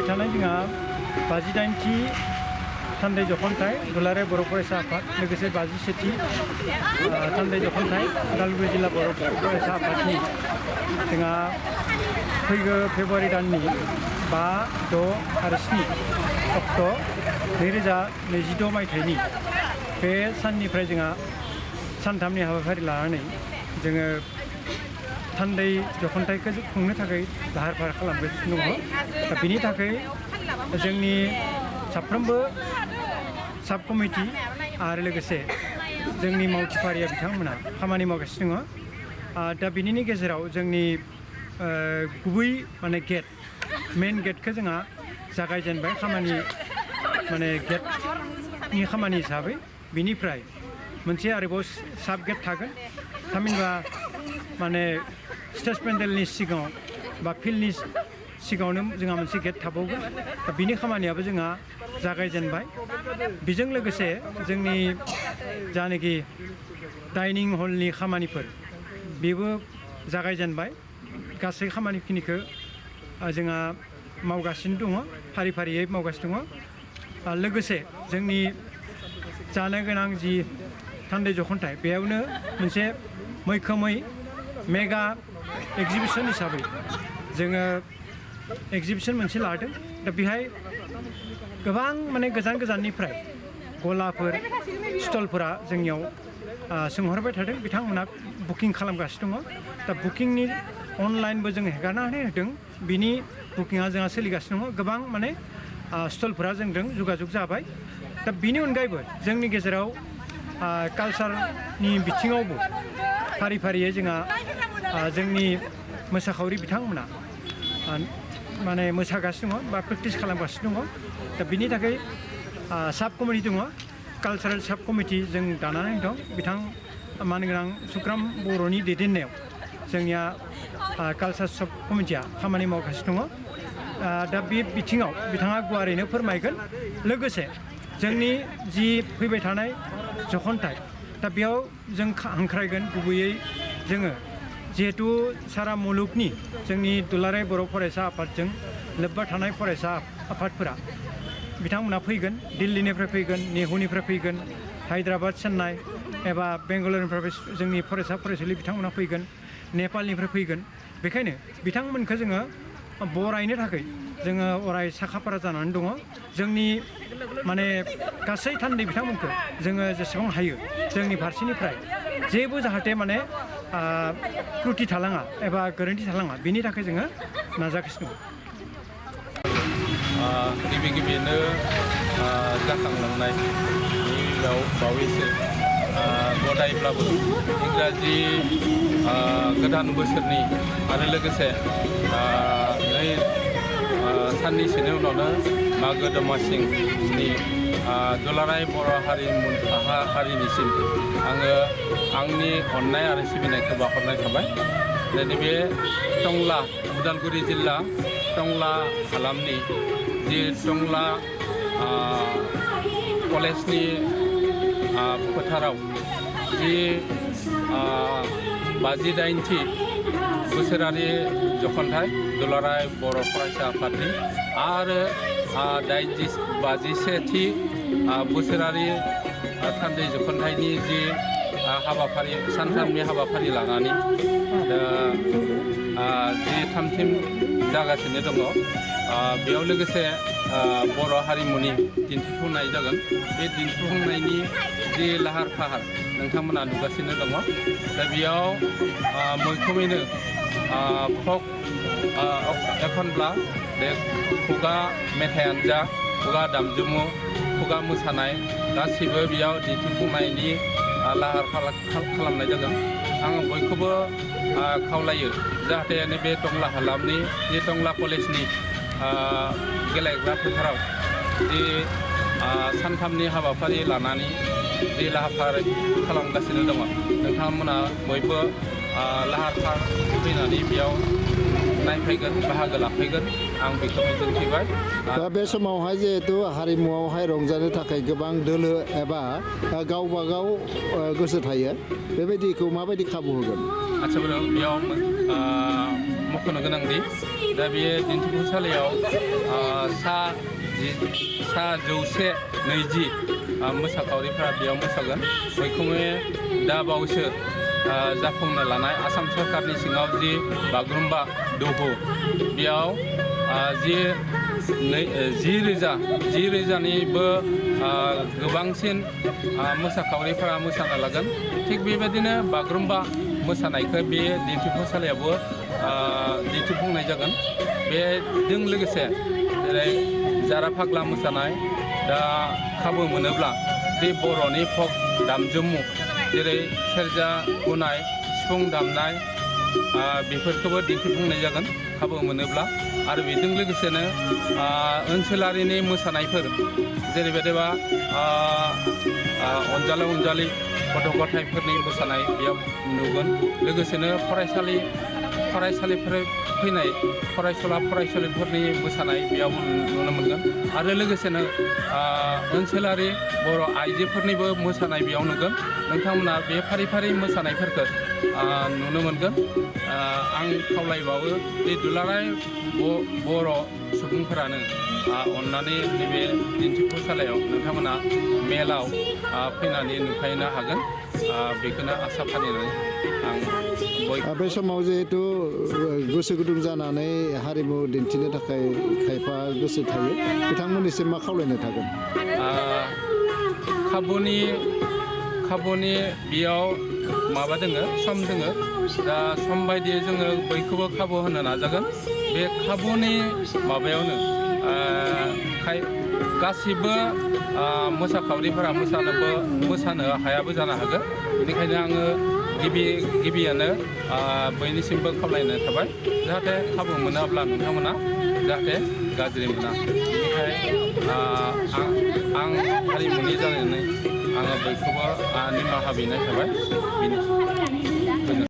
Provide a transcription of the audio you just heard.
थानाय जोंहा 58थि थान्दै जखनथाइ दुलाराय बर' फरायसा आफाद लोगोसे 51थि थान्दै जखनथाइ उदालगुरि जिल्ला बर' फरायसा आफादनि जोंहा फैगौ फेब्रुवारि दाननि 5, 6 आरो 7 अक्ट' 2026 मायथाइनि बे साननिफ्राय जोंहा सानथामनि हाबाफारि लानानै जोङो थान्दै जखनथाइखौ खुंनो थाखाय लाहार फाहार खालामगासिनो दङ। दा बिनि थाखाय जोंनि साफ्रोमबो साब कमिटि आरो लोगोसे जोंनि मावथिफारिया बिथांमोना खामानि मावगासिनो दङ। दा बिनिनो गेजेराव जोंनि गुबै माने गेट मेन गेटखौ जोंहा जागायजेनबाय खामानि माने गेटनि खामानि हिसाबै बिनिफ्राय मोनसे आरोबाव साब गेट थागोन थामहिनबा माने स्टेज पेन्डेलनि सिगाङाव बा फिल्डनि सिगाङावनो जोंहा मोनसे गेट थाबावगोन। दा बिनि खामानियाबो जोंहा जागायजेनबाय। बेजों लोगोसे जोंनि जानाखि डाइनिं हलनि खामानिफोर बेबो जागायजेनबाय। गासै खामानिखिनिखौ जोंहा मावगासिनो दङ, फारि फारियै मावगासिनो दङ। लोगोसे जोंनि जानो गोनां जि थान्दै जखनथाइ बेयावनो मोनसे मैखोमै मेगा एक्जिबिसन हिसाबै जोङो एक्जिबिसन मोनसे लादों। दा बेहाय गोबां माने गोजान गोजाननिफ्राय गलाफोर स्टलफोरा जोंनियाव सोंहरबाय थादों, बिथांमोना बुकिं खालामगासिनो दङ। दा बुकिंनि अनलाइनबो जों हेगारनानै होदों, बिनि बुकिंआ जोंहा सोलिगासिनो दङ। गोबां माने स्टलफोरा जोंजों जगाजग जाबाय। दा बिनि अनगायैबो जोंनि गेजेराव कालसारनि बिथिङावबो फारि फारियै जोंहा जोंनि मोसाखावरि बिथांमोना माने मोसागासिनो दङ बा प्रेक्टिस खालामगासिनो दङ। दा बिनि थाखाय साब कमिटि दङ, कालसारेल साब कमिटि जों दानानै दं। बिथां मानगोनां सुक्राम बर'नि दैदेननायाव जोंनिया कालसार साब कमिटिया खामानि मावगासिनो दङ। दा बे बिथिङाव बिथाङा गुवारैनो फोरमायगोन। लोगोसे जोंनि जि फैबाय थानाय जखनथाइ दा बेयाव जों हांख्रायगोन गुबैयै जोङो जिहेथु सारा मुलुगनि जोंनि दुलाराय बर' फरायसा आफादजों लोब्बा थानाय फरायसा आफादफोरा बिथांमोना फैगोन, दिल्लीनिफ्राय फैगोन, नेहुनिफ्राय फैगोन, हायद्राबाद, चेन्नाइ एबा बेंगालुरुनिफ्राय जोंनि फरायसा फरायसुलि बिथांमोना फैगोन, नेपालनिफ्राय फैगोन। बेखायनो बिथांमोनखौ जोङो बरायनो थाखाय जोङो अराय साखाफारा जानानै दङ। जोंनि माने गासै थान्दै बिथांमोनखौ जोङो जेसेबां हायो जोंनि फारसेनिफ्राय जेबो जाहाथे माने त्रुटि थालाङा एबा गोरोन्थि थालाङा बेनि थाखाय जोङो नाजागासिनो दङ। गिबि गिबियैनो जाखांलांनाय बावैसो गदायब्लाबो इंराजि गोदान बोसोरनि आरो लोगोसे नै साननैसोनि उनावनो मागो दमासिनि दुलाराय बर' हारिनिसिम आङो आंनि अननाय आरो सिबिनायखौ बावहरनाय थाबाय। नैबे टंला उदालगुरि जिल्ला टंला हालामनि जि टंला कलेजनि फोथाराव जि 58थि बोसोरारि जखनथाइ दुलाराय बर' फरायसा आफादनि आरो 51थि बोसोरारि थान्दै जखनथाइनि जि हाबाफारि सानथामनि हाबाफारि लानानै जि थामथिम जागासिनो दङ। बेयाव लोगोसे बर' हारिमुनि दिन्थिफुंनाय जागोन। बे दिन्थिफुंनायनि जि लाहार फाहार नोंथांमोना नुगासिनो दङ। दा बेयाव मैखोमैनो फक एखनब्ला बे खुगा मेथाइयानो जा, खुगा दामजुमु, खुगा मोसानाय गासैबो बेयाव दिन्थिफुंनायनि लाहार फाहार खालामनाय जागोन। आङो बयखौबो खावलायो जाहाथे नैबे टंला हालामनि जि टंला कलेजनि गेलेग्रा फोथाराव जि सानथामनि हाबाफारि लानानै जि लाहार फाहार खालामगासिनो दङ, नोंथांमोना बयबो लाहार फाहार फैनानै बेयाव नायफैगोन, बाहागो लाफैगोन, आं बेखौ मिजिंथिबाय। दा बे समावहाय जिहेतु हारिमुआवहाय रंजानो थाखाय गोबां दोलो एबा गावबा गाव गोसो थायो, बेबायदिखौ माबायदि खाबु होगोन? आच्चा बेयाव मख'नो गोनांदि दा बे दिन्थिफुंसालियाव सा 120 मोसाखावरिफोरा बेयाव मोसागोन मैखोमै दा बावैसो जाफुंनो लानाय आसाम सरकारनि सिङाव जि बागुरुम्बा दोहौ बेयाव 10,000निबो गोबांसिन मोसाखावरिफोरा मोसानो लागोन थिग बेबायदिनो बागुरुम्बा मोसानायखौ बे दिन्थिफुंसालियावबो दिन्थिफुंनाय जागोन बेजों लोगोसे जेरै जारा फाग्ला मोसानाय दा खाबु मोनोब्ला बे बर'नि फक दामजुमु जेरै सेरजा हुनाय सिफुं दामनाय बेफोरखौबो दिन्थिफुंनाय जागोन खाबु मोनोब्ला आरो बेजों लोगोसेनो ओनसोलारिनि मोसानायफोर जेरैबायदिबा अनजालि गथ' गथायफोरनि मोसानाय बेयाव नुगोन लोगोसेनो फरायसालिफोर फैनाय फरायसुलिफोरनि मोसानाय बेयाव नुनो मोनगोन आरो लोगोसेनो ओनसोलारि बर' आइजोफोरनिबो मोसानाय बेयाव नुगोन नोंथांमोना बे फारि मोसानायफोरखौ नुनो मोनगोन आं खावलायबावो बे दुलाराय बर' सुबुंफोरानो अननानै नैबे दिन्थिफुंसालियाव नोंथांमोना मेलाव फैनानै नुफैनो हागोन बेखौनो आसा फालिनानै आं बे समाव जिहेतु गोसो गुदुं जानानै हारिमु दिन्थिनो थाखाय खायफा गोसो थायो बिथांमोननिसिम मा खावलायनो थागोन खाबुनि बेयाव माबा दोङो सम दोङो दा सम बायदियै जोङो बयखौबो खाबु होनो नाजागोन बे खाबुनि माबायावनो गासिबो मोसाखावरिफोरा मोसानो हायाबो जानो हागौ बेनिखायनो आङो गिबियानो बयनिसिमबो खावलायनाय थाबाय जाहाथे खाबु मोनाब्ला नोंथांमोना जाहाथे गाज्रि मोना बेनिखायनो आं हारिमुनि जानानै आङो बयखौबो निमाहा बिनाय थाबाय बेनोसै